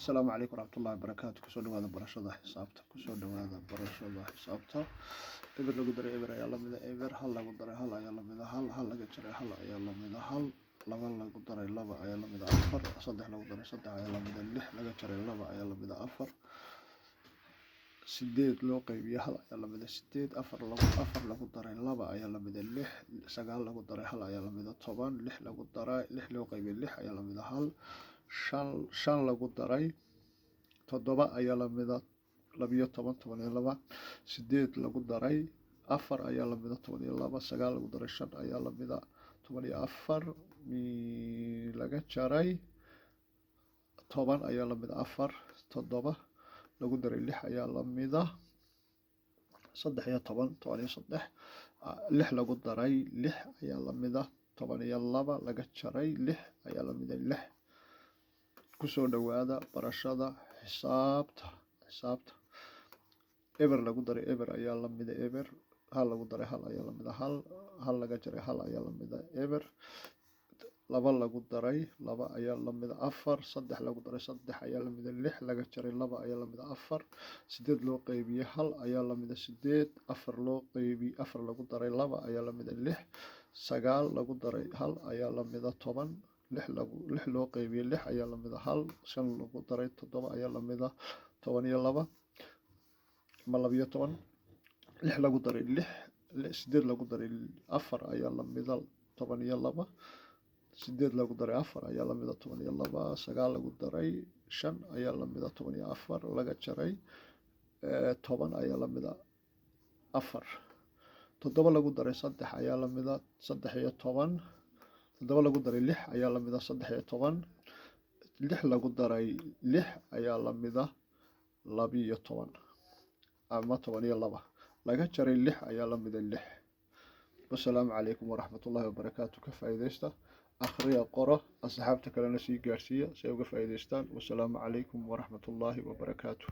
Asalaamu calaykum waraxmatullahi wabarakaatu. Kusoo dhawaada barashada xisaabta, kusoo dhawaada barashada xisaabta. Eber lagu daray eber ayaa lamida eber. Hal lagu daray hal ayaa lamida hal. Hal laga jaray hal ayaa lamida hal. Laba lagu daray laba ayaa lamida afar. Saddex lagu daray saddex ayaa lamida lix. Laga jaray laba ayaa lamida afar. Sideed loo qaybiye hal ayaa lamida sideed. Afar lagu daray laba ayaa lamida lix. Sagaal lagu daray hal ayaa lamida 10. Lix lagu daray, lix loo qaybiye lix ayaa lamida hal. Shan lagu daray toddoba ayaa lamida 12, 12. Sideed lagu daray afar ayaa lamida 12. Sagaal lagu daray shan ayaa lamida 14. Laga jaray 10 ayaa lamida afar. Toddoba lagu daray lix ayaa lamida 13, 13. Lix lagu daray lix ayaa lamida 12. Laga jaray lix ayaa lamida lix. Kusoo dhawaada barashada xisaabta, xisaabta. Eber lagu daray eber ayaa lamida eber. Hal lagu daray hal ayaa lamida hal. Hal laga jaray hal ayaa lamida eber. Laba lagu daray laba ayaa lamida afar. Saddex lagu daray saddex ayaa lamida lix. Laga jaray laba ayaa lamida afar. Sideed loo qaybiyey hal ayaa lamida sideed. Afar loo qaybiy, afar lagu daray laba ayaa lamida lix. Sagaal lagu daray hal ayaa lamida 10. Lix loo qaybiyey lix ayaa lamida hal. Shan lagu daray toddoba ayaa lamida 12 ama 12. Lix lagu daray lix, sideed lagu daray afar ayaa lamida 12. Sideed lagu daray afar ayaa lamida 12. Sagaal lagu daray shan ayaa lamida 14. Laga jaray 10 ayaa lamida afar. Toddoba lagu daray saddex ayaa lamida 13. Toddoba lagu daray lix ayaa lamida 13. Lix lagu daray lix ayaa lamida 12 ama 12. Laga jaray lix ayaa lamida lix. Wasalaamu calaykum waraxmatullaahi wabarakaatu. Ka faa'iidaysta, akhriya, qoro, asxaabta kalena sii gaarsiiya si ay uga faa'iidaystaan. Wasalaamu calaykum waraxmatullaahi wabarakaatu.